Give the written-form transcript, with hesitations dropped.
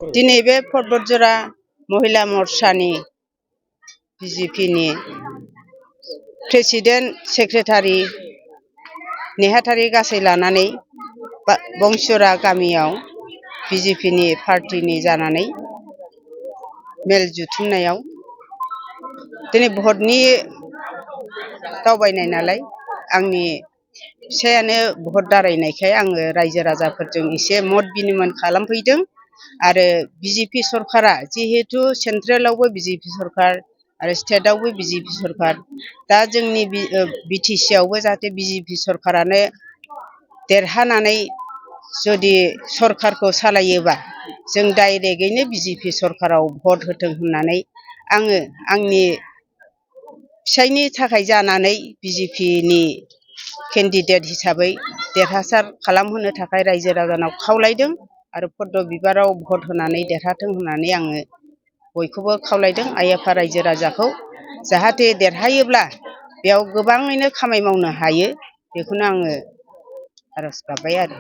दिनै बे बतझ'रा महिला मर्चानि बिजेपिनि प्रेसिडेन्ट सेक्रेटारि नेहाथारि गासै लानानै बंसरा गामियाव बिजेपिनि पार्टिनि जानानै मेल जुथुमनायाव दिनै भटनि दावबायनाय नालाय आंनि फिसायानो भट दारायनायखाय आङो रायजो राजाफोरजों एसे मत बिनिमय खालामफैदों। आरो बिजेपि सरकारा जिहेतु सेन्ट्रेलावबो बिजेपि सरकार आरो स्टेटआवबो बिजेपि सरकार दा जोंनि बिटिसि आवबो जाहाथे बिजेपि सरकारानो देरहानानै जुदि सरकारखौ सालायोबा जों डाइरेक्टयैनो बिजेपि सरकाराव भट होथों होननानै आङो आंनि फिसायनि थाखाय जानानै बिजेपिनि केन्डिडेट हिसाबै देरहासार खालामहोनो थाखाय रायजो राजानाव खावलायदों आरो पद्म बिबाराव भट होनानै देरहाथों होननानै आङो बयखौबो खावलायदों आइ आफा रायजो राजाखौ जाहाथे देरहायोब्ला बेयाव गोबाङैनो खामानि मावनो हायो बेखौनो आङो आरज गाबबाय आरो।